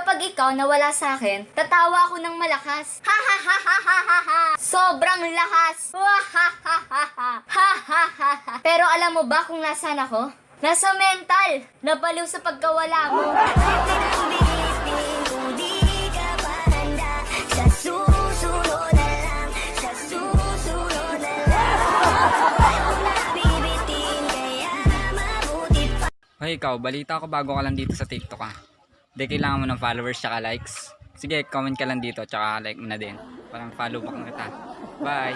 Kapag ikaw nawala sa akin, tatawa ako ng malakas. Ha ha ha ha ha ha ha. Sobrang lakas. Ha ha ha ha ha. Ha ha ha ha. Pero alam mo ba kung nasaan ako? Nasa mental. Nabaliw sa pagkawala mo. Bitin kung di ka pa handa. Sa susunod na lang. Sa susunod na lang. Huwag na bibitin, kaya mabuti pa. Hoy ikaw, balita ko bago ka lang dito sa TikTok ah. Di kailangan mo ng followers tsaka likes. Sige, comment ka lang dito tsaka like mo na din. Parang follow back na kita. Bye!